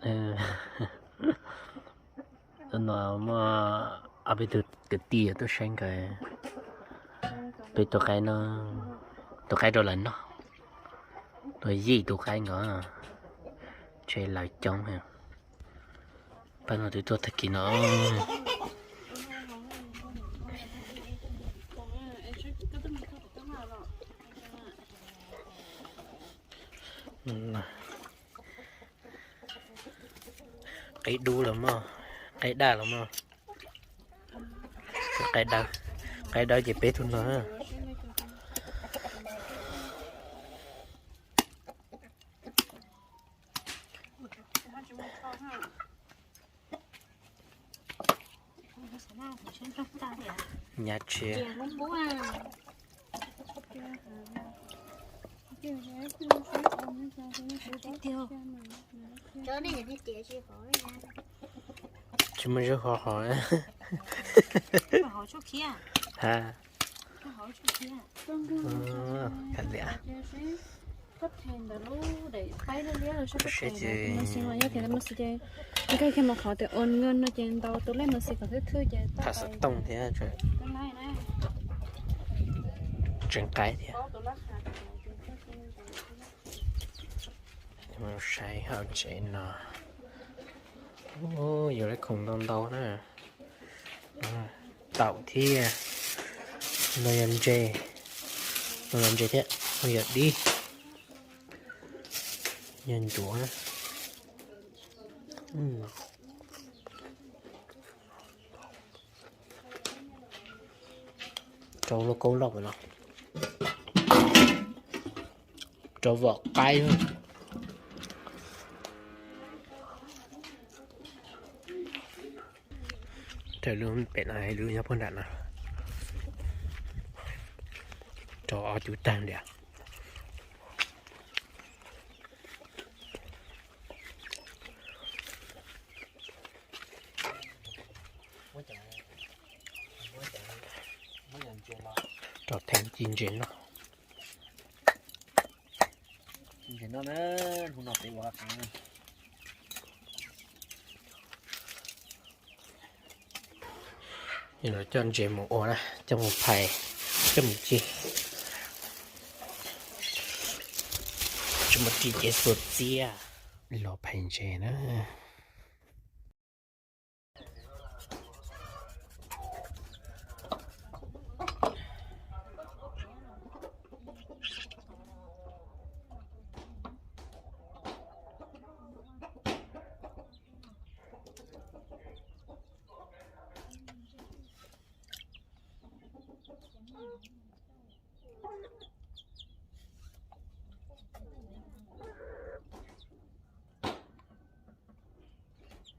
Tus no muaj ob peb tug kwv tij tuaj saib nkawd peb tus qaib no, tus qaib rau lawv noj, tus yim tus qaib nkaus, ntshe lawv coob heev. Pab no twb tuaj tag kis no. Qaib dub los muaj, qaib daj los muaj. Qaib dawb, qaib dawb ces peb tug no. Nyab tsheb. Tsis muaj zaub hov hov. Ha. Kav liam. Seb ces, tham xov tooj thiab, tseem qaib thiab. Saib hauv tsev no, yuav lub khoom ntau ntau na. Taum thiab, no yog ntses, no yog ntses thiab, no yog dib, yog ncuav. Rau lauj kaub loj no, rau vom qaib. Raws lub pem no, lub nyob puag nram no, rau ob cub tag ntiag. Rau theem ci ntses noj. Ntses noj na, hnub no peb ua qab qeeb. Los coj ntses mus ua na, coj mus phais, coj mus ci. Tsis muaj ci ces xuas txiab los phais ntses na.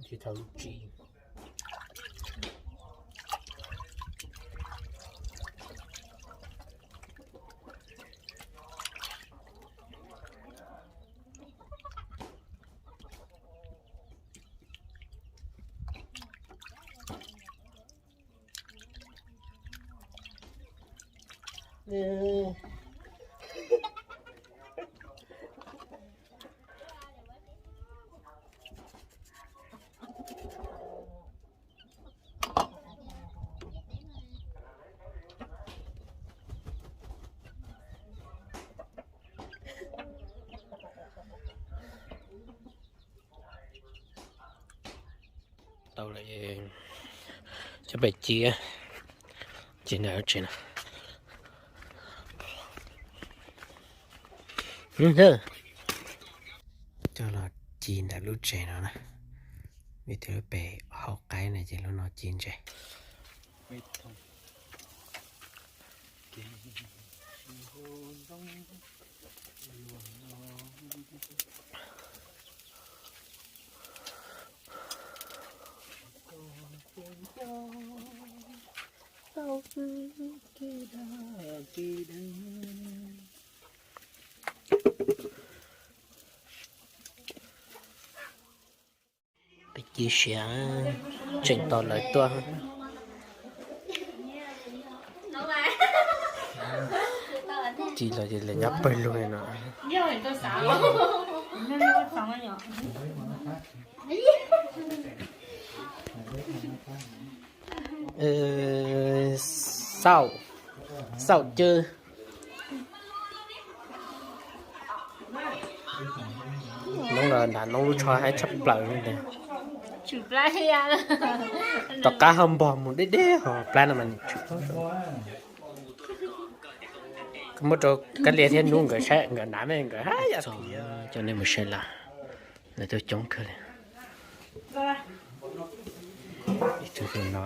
Tsis tau lub tsis. Tau lawm, cov pem ci, ci ntawm lub tsev no. Coj los ci ntawm lub tsev no na. Vim tias lub pem hauv qaib na ces lub no ci ntses. Peb ci siav, tseem tos lawv tuaj. Ci los ces lawv nyob pawg lug li no. Xauj, xauj cwb. Noob los nram noob lub tsho haib tshaj plaws li ntag. Tom qab ho npog mus deb deb ho plab no mas nws tsis paub. Koj muab rau Kab Lia thiab Nub nkawd saib nkawd hnav me nkawd haj yam txog. Coj nej mus saib lawm, lawv tuaj coob kawg li. Ib tug no,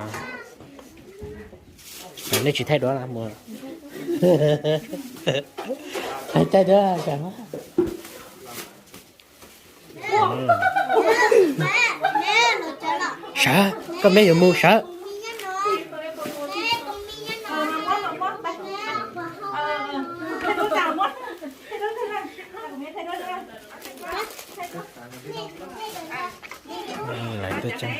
nej tsis thaij duab los mus. Thaij duab. Sawv, koj meb yuav mus sawv. Lawv tuaj coob.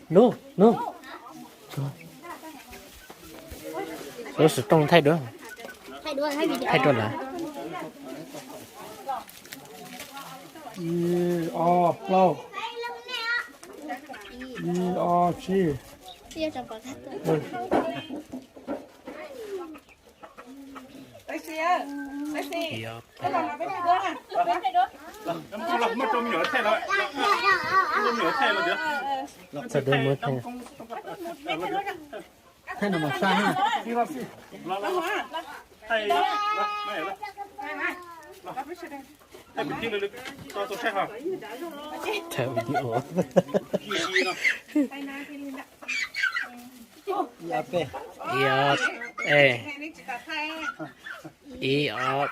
Nub, Nub. Lub xov tooj thaij duab. Thaij rau lawv. Ib ob plaub, ib ob tsib. Thaij duab muab thaij. Thaij no mas sab ha. Thaij video. Ib ob,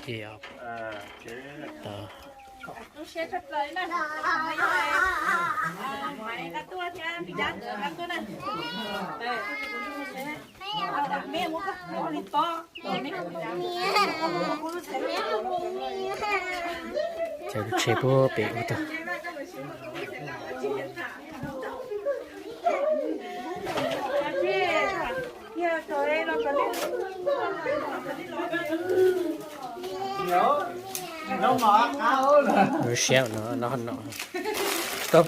ib ob, ib ob. Ces lub tsheb puag pem ub tag. Lub siab no, no, no. Twb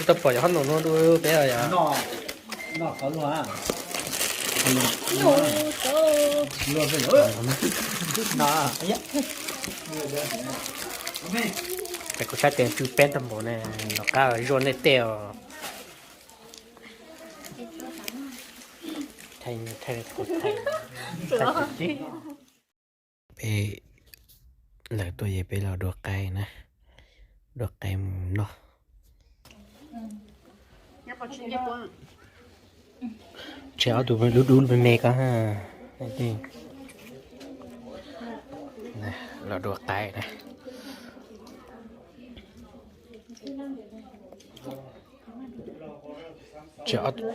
tau pom yog hoob noom no dua peb yom. Ces kuv saib tes tsw peb tag npaum ne, nov qab zuaj nej tej os. Peb, lawv tuaj ces peb los dua qai na, dua qai mus noj. Tseg ob tug dub dub me me ko. Los dua qai na. Tseg ob tug.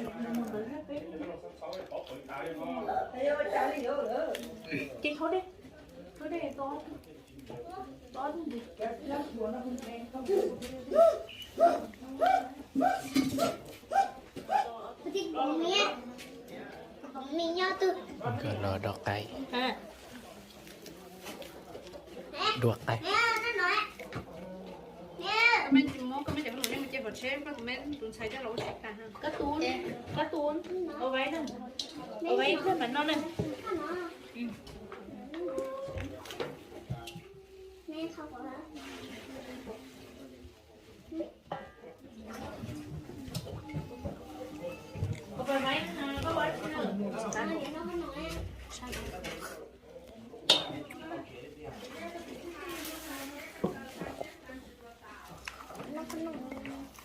Los dua qai. Dua qai.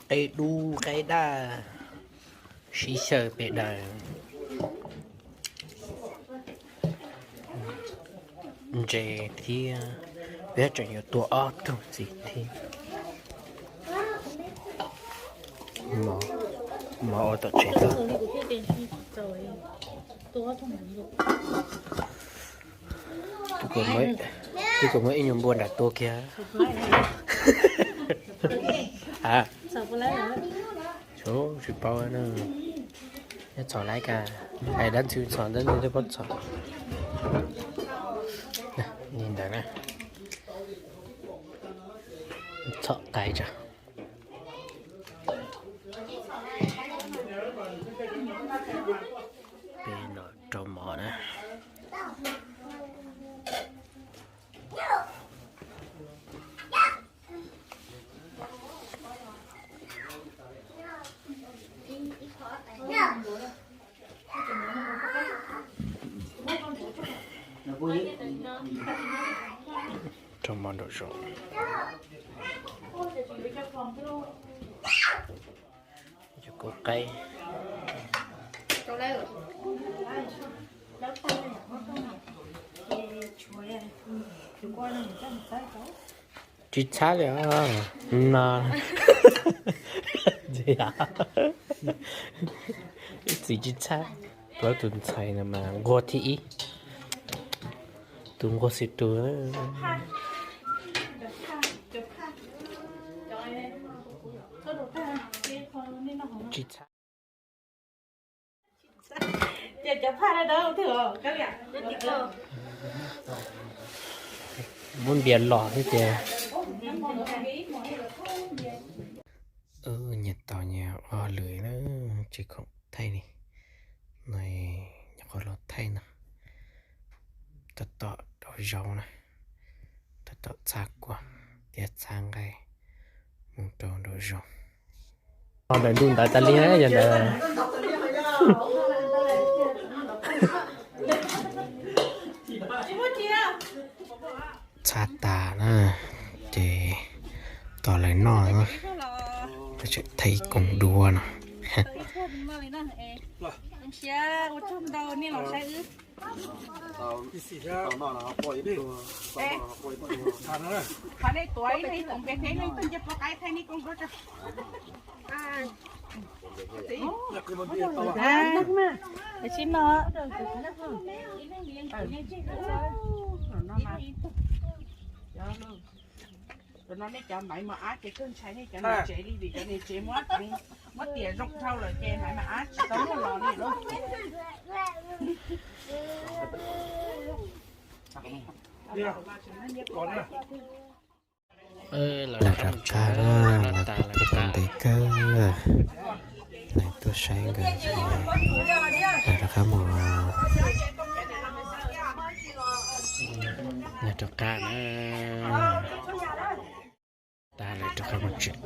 Qe dub qe daj, sib xyaw pes daws. Ntses thiab, peb tseem yuav tua ob tug ntxiv thiab. Mov ua tom tsev tag. Twb kuv muab ib nyuag npua nram tua kiag. Txhom, tsis paub na. Nyob txhom laiv ka, hais dab ntxwg txhom dab ntxwg twb paub txhom. Li ntawd na, txhom qais tso. Peb los rau mov na. Rau mov nraum zoov. Cov kua qaib. Tsis txhab li os. No, ib txwm tsis txhab. Plaub tus ntxhais no mas nquag thib ib, tus nquag xwb tus. Tsis txhab. Muab npias los xwb ces. Nyias tau nyias ua lwm na, tsis khoom thaij li. No nyuam qhuav los thaij no, tab tom rau zaub na, tab tom txhab kua thiab txhab nqaij mus rau nraum zoov. Ntawm ntuj ntawd tas li yog ntawd. Txhab tas na, ces tos lawv noj, tseem thaij ib koog duab no. Tam sim no, cov no nej cov maiv mos ab ces kawg ntshai, nej cov niam tsev li vim cov niam tsev muab, muab tiam zoo dhau lawm ces maiv mos ab tsis tau luaj los li lauj. Lawv rov qab, lawv kuj tau ntev kawg, lawv tuaj saib nkawd, lawv rov qab mus, lawv rov qab na, tas lawv rov qab mus tsev.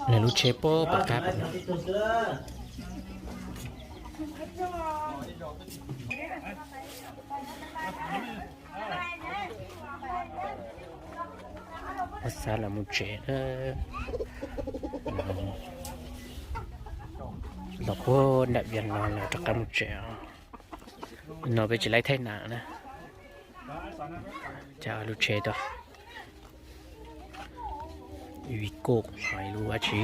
Lawv lub tsheb puag pem qab. Ua xav lawv mus tsev. Los puag nram Vias no lawv rov qab mus tsev. No peb tsis laib thaij nas na. Cas lub tsheb tuaj, vim kuj hais lus dab tsi.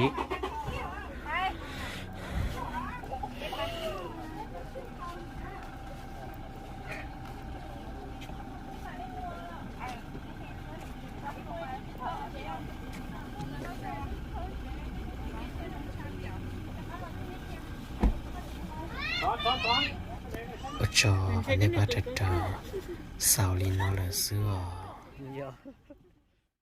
Ua tsaug nej pab sawv daws, xaus li no lawm xwb os.